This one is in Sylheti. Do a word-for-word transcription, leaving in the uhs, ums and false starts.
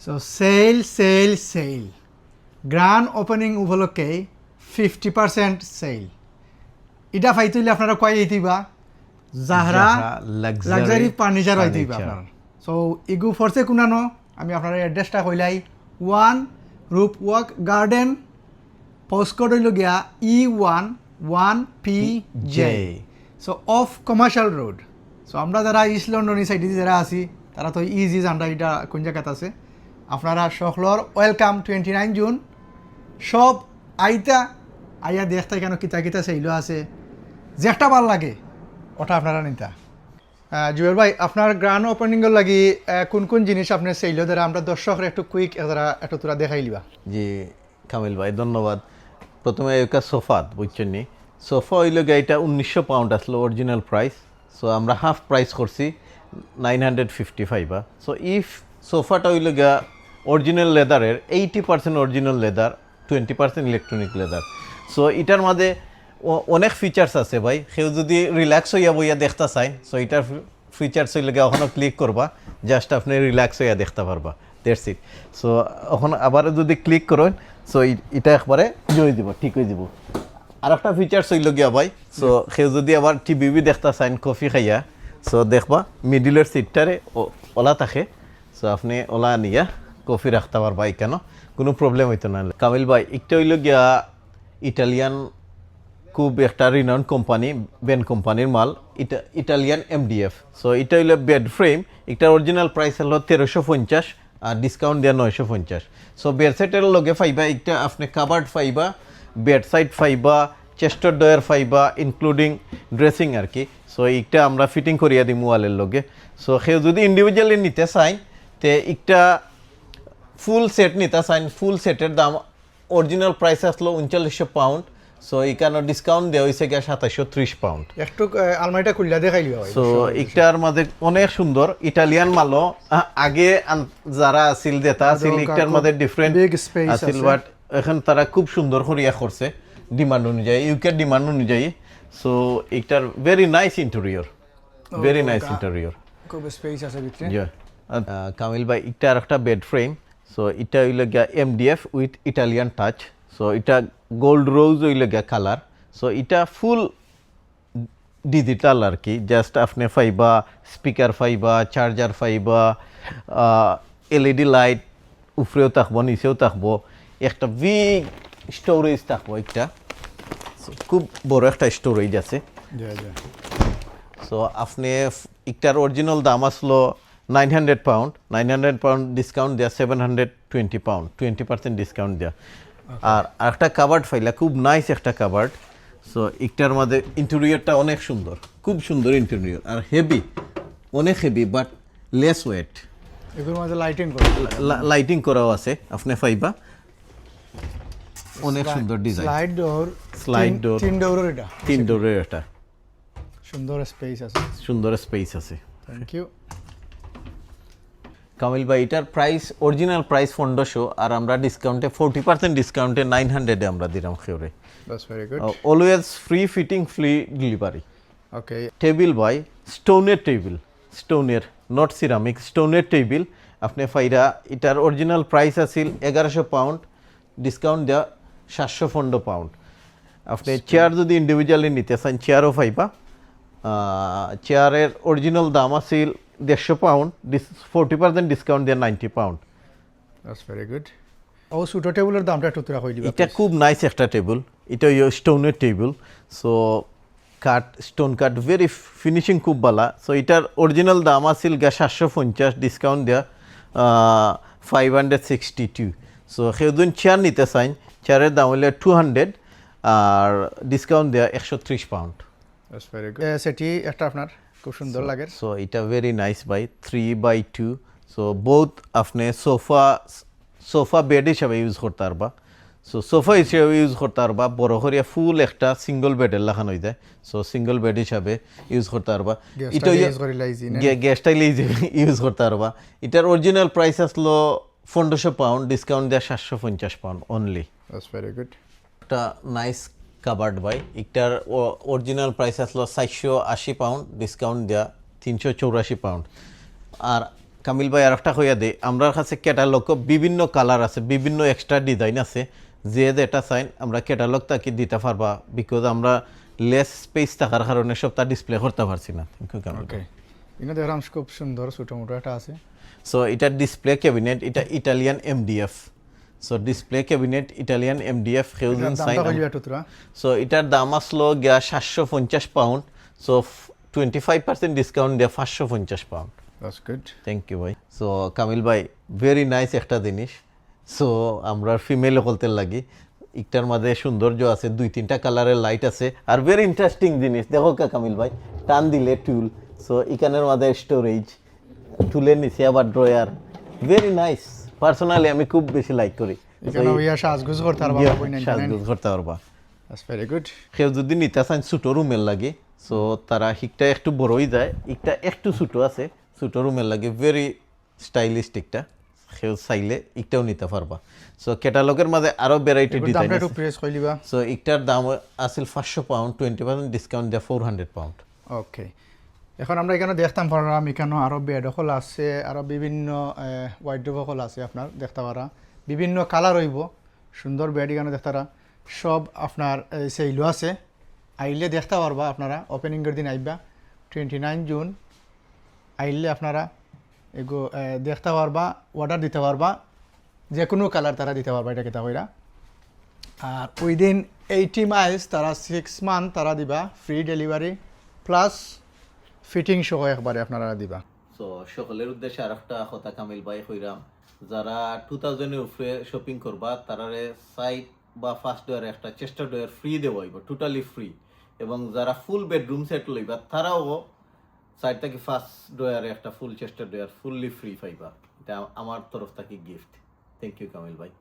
So sale, sale, sale, grand opening উপলক্ষে fifty percent sale. ইটা পাইতে অইলে আপনারা কই আইতা অইবা? জাহরা জাহরা লাক্সারি লাক্সারি ফার্নিচার আইতা অইবা ফার্নিচার। আপনারা। সো ইগু ফরছে কুনানো, আমি আপনারা অ্যাড্রেসটা কইলাই, ওয়ান রূপওয়াক গার্ডেন, পোস্টকোড হইল গিয়া ই one one P J. So of commercial road. So আমরা যারা ইস্ট লন্ডন এই সাইডে যারা আছি, তারা তো ইজি জানরা ইটা কোন জায়গাত আছে। আপনারা সকলর ওয়েলকাম টোয়েন্টি নাইন জুন। সব আইতা, আইয়া দেখতা কেন কিতা কিতা সেল আছে, যেটা ভালা লাগে ওটা আপনারা নিতা। আহ, জুয়েল ভাই, আপনার গ্র্যান্ড ওপেনিংর লাগি আহ, কোন কোন জিনিস আপনি সেল দেরা, আমরা দর্শকরে একটু কুইক যারা একটু তোরা দেখাইলিবা। জি, কামিল ভাই, ধন্যবাদ। প্রথমে একটা সোফা, বুঝছেন নি? সোফা হইল গিয়া, এটা উনিশশো পাউন্ড আসলো অরিজিনাল প্রাইস। সো আমরা হাফ প্রাইস করছি nine hundred fifty five. So if সোফাটা হইল গিয়া অরিজিনাল লেদারের, eighty percent original leather, twenty percent electronic leather. So এটার মাঝে অ- অনেক ফিচার্স আছে ভাই। কেউ যদি রিল্যাক্স হইয়া বইয়া দেখতা চাইন, সো এটার ফিচার্স হইল গিয়া, ওখানে ক্লিক করবা, জাস্ট আপনি রিল্যাক্স হইয়া দেখতা পারবা। That's it. সো এখন আবার যদি ক্লিক করেন, সো এটা একবারে ইয়ে হয়ে দিব, ঠিক হয়ে দিব। আর একটা ফিচার্স হইল গিয়া ভাই, সো কেউ যদি আবার টিভি দেখতা চাইন কফি খাইয়া, সো দেখবা মিডিলের সিটটারে ওলা থাকে। সো আপনি ওলা আনিয়া কফি রাখতে পারবা এখানো, কোনো প্রবলেম হইতো না। কামিল ভাই, একটা হইল গিয়া ইটালিয়ান, খুব একটা রিনাউন্ড কোম্পানি, বেন কোম্পানির মাল, ইটা ইটালিয়ান এমডিএফ। সো এটা হইল বেড ফ্রেম, এটার অরিজিনাল প্রাইস হলো তেরোশো পঞ্চাশ, আর ডিসকাউন্ট দিয়া নয়শো পঞ্চাশ। সো বেড সেটের লগে পাইবা একটা আপনি কাবার্ড পাইবা, বেড সাইড পাইবা, চেস্ট ড্রয়ার পাইবা, ইনক্লুডিং ড্রেসিং আর কি। সো একটা আমরা ফিটিং করিয়া দিমু ওয়ালের লগে। সো কেউ যদি ইন্ডিভিজুয়ালি নিতে চাই, তে একটা ফুল সেট নিতে চাই, ফুল সেটের দাম অরিজিনাল প্রাইস আসলো উনচল্লিশশো পাউন্ড। সো এখানে ডিসকাউন্ট দেওয়া হয়েছে গিয়া সাতাইশশো ত্রিশ পাউন্ড। একটু আহ, আলমারিটা খুললা দেখাইলিবা ভাই। সো ইকটার মাঝে অনেক সুন্দর ইটালিয়ান মালও, আ- আগে আন- যারা আছিল, যেটা আছিল, ওটা ইকটার খুব মাঝে ডিফারেন্ট big space আছিল, আছে। বাট এখন তারা খুব সুন্দর করিয়া করছে, ডিমান্ড অনুযায়ী, ইউকের ডিমান্ড অনুযায়ী। সো ইকটার very nice interior, very nice interior. খুব স্পেস আছে ভিতরে। ইয়া। কামিল ভাই, একটা আর একটা বেড ফ্রেম। সো এটা হইল গিয়া MDF with Italian touch. So এটা গোল্ড রোজ হইল গিয়া কালার। সো এটা ফুল ডিজিটাল আর কি। জাস্ট আপনি পাইবা স্পিকার, পাইবা চার্জার, পাইবা এলইডি লাইট, উপরেও থাকবো, নিচেও থাকবো, একটা বিগ স্টোরেজ থাকবো একটা। So, খুব বড় একটা স্টোরেজ আছে। জি, জি। সো আপনি ইকটার অরিজিনাল দাম আসলো nine hundred pound, nine hundred pound discount দেওয়া seven hundred twenty pound, twenty percent discount দেওয়া। আর একটা কাবার্ড পাইলা, খুব নাইস একটা কাবার্ড। সো ইকটার মাঝে ইন্টেরিয়রটা অনেক সুন্দর, খুব সুন্দর ইন্টেরিয়র, আর হেভি, অনেক হেভি, বাট লেস ওয়েট। এগুলোর মাঝে লাইটিং করে। লাইটিং করাও আছে, আপনি পাইবা। অনেক সুন্দর ডিজাইন। স্লাইড ডোর। স্লাইড ডোর। তিন ডোরের এটা। তিন ডোরের এটা। সুন্দর স্পেস আছে। সুন্দর স্পেস আছে। Thank you. কামিল ভাই, এটার প্রাইস, অরিজিনাল প্রাইস পনেরোশো, আর আমরা ডিসকাউন্টে, ফোর্টি পার্সেন্ট ডিসকাউন্টে নাইন হান্ড্রেডে আমরা দিলাম কেউরে। That's very good. Always free fitting, free delivery. Okay. Table ভাই, স্টোনের টেবিল, স্টোনের, নট সিরামিক, স্টোনের টেবিল। আপনি পাইরা, এটার অরিজিনাল প্রাইস আছিল এগারোশো পাউন্ড, ডিসকাউন্ট দেওয়া সাতশো পনেরো পাউন্ড। আপনি চেয়ার যদি ইন্ডিভিজুয়ালি নিতে চান, চেয়ারও পাইবা। চেয়ারের অরিজিনাল দাম আছিল দেড়শো পাউন্ড, ফোর্টি পার্সেন্ট ডিসকাউন্ট দিয়ে ninety pound. That's very good. ও ছোটো টেবিলের দামটা একটু তোরা কই দিবা, এটা খুব নাইস একটা টেবিল, এটা হইল স্টোনের টেবিল। সো কাট, স্টোন কাট, ভেরি ফিনিশিং খুব ভালা। সো এটার অরিজিনাল দাম আছিল গা সাতশো পঞ্চাশ, ডিসকাউন্ট দেওয়া five hundred sixty two. So কেউ যদি চেয়ার নিতে চাইন, চেয়ারের দাম হইলে টু হান্ড্রেড, আর ডিসকাউন্ট দেওয়া একশো ত্রিশ পাউন্ড। That's very good. সেটি একটা আপনার খুব সুন্দর লাগে। সো এটা ভেরি নাইস ভাই, থ্রি বাই টু। সো বহুত আপনি সোফা, সোফা বেড হিসাবে ইউজ করতে পারবা। সো সোফা হিসাবে ইউজ করতে পারবা, বড় করিয়া ফুল একটা সিঙ্গল বেডের লাখান হয়ে যায়। সো সিঙ্গল বেড হিসাবে ইউজ করতে পারবা। গেস্ট এটা ইউজ করি লাইজি না। গেস্ট ইউজ ইউজ করতে পারবা। এটার অরিজিনাল প্রাইস আসলো পনেরোশো পাউন্ড, ডিসকাউন্ট দেওয়া সাতশো পঞ্চাশ pound only. That's very good. একটা নাইস কাবার্ড ভাই, এটার অরিজিনাল প্রাইস আসলো চারশো আশি পাউন্ড, ডিসকাউন্ট দেওয়া তিনশো চৌরাশি পাউন্ড। আর কামিল ভাই, আর একটা কইয়া দেই, আমরার কাছে ক্যাটালগও বিভিন্ন কালার আছে, বিভিন্ন এক্সট্রা ডিজাইন আছে। যে যেটা চাইন আমরা ক্যাটালগ থাকি দিতা পারবা, বিকজ আমরা লেস স্পেস থাকার কারণে সবটা ডিসপ্লে করতা পারছি না। থ্যাংক ইউ কামিল ভাই। ওকে, এখানে দেখলাম খুব সুন্দর ছোটো মোটো একটা আছে। সো এটা ডিসপ্লে ক্যাবিনেট, এটা Italian MDF. So display cabinet Italian MDF, কেউ যদি এটার দামটা চাইন। কইবা একটু তোরা? সো এটার দাম আসলো গিয়া সাতশো পঞ্চাশ pound. So twenty five percent discount দিয়া পাঁচশো পঞ্চাশ pound. That's good. Thank you ভাই। সো কামিল ভাই, ভেরি নাইস একটা জিনিস। সো আমরা ফিমেল অকলতের লাগি ইকটার মাঝে সৌন্দর্য আছে, দুই তিনটা কালারের লাইট আছে। আর ভেরি ইন্টারেস্টিং জিনিস, দেখো কা কামিল ভাই, টান দিলে টুল। সো এখানের মাঝে স্টোরেজ, টুলের নিচে আবার ড্রয়ার। Very nice. পার্সোনালি আমি খুব বেশি লাইক করি। এখানে ইয়া সাজগুজ করতে পারবা, ইয়া, বই নাই, সাজগুজ করতে পারবা। That's very good. কেউ যদি নিতা চাইন ছোটো রুমের লাগি, সো তারা হিকটা একটু বড়ই যায়, একটা একটু ছোটো আছে, ছোটো রুমের লাগি ভেরি স্টাইলিশ একটা। কেউ চাইলে একটাও নিতা পারবা। সো ক্যাটালগের মাঝে আরও ভ্যারাইটি এগুলোর ডিজাইন দামটা একটু আছে। প্রেস কই দিবা? সো একটার দাম আছিল পাঁচশো পাউন্ড, টোয়েন্টি পার্সেন্ট ডিসকাউন্ট দিয়া ফোর হান্ড্রেড পাউন্ড। ওকে, এখন আমরা এখানে দেখতাম পারলাম, এখানে আরও বেড অকল আছে, আরও বিভিন্ন ওয়ার্ডরোব অকল আছে, আপনার দেখতে পারা বিভিন্ন কালার অইবো, সুন্দর বেড এখানে দেখতারা সব আপনার সেলও আছে, আইলে দেখতে পারবা আপনারা, ওপেনিংয়ের দিন আইবা টোয়েন্টি নাইন জুন, আইলে আপনারা এগু দেখতে পারবা, অর্ডার দিতে পারবা, যে কোনো কালার তারা দিতে পারবা, এটা কিতা কইরা। আর উইদিন এইটি মাইলস তারা সিক্স মান্থ তারা দিবা ফ্রি ডেলিভারি প্লাস ফিটিং সহ একবারে আপনারা দিবা। সো সকলের উদ্দেশ্যে আর একটা কথা কামিল ভাই কইরাম, যারা টু থাউজেন্ডের উপরে শপিং করবা, তারারে সাইড বা ফার্স্ট ড্রয়ারে একটা চেস্ট ড্রয়ার ফ্রি দেওয়া হইব, টোটালি ফ্রি। এবং যারা ফুল বেডরুম সেট লইবা, তারাও সাইড থেকে ফার্স্ট ড্রয়ারে একটা ফুল চেস্ট ড্রয়ার ফুললি ফ্রি পাইবা। এটা আমার তরফ থেকে গিফট। থ্যাংক ইউ কামিল ভাই।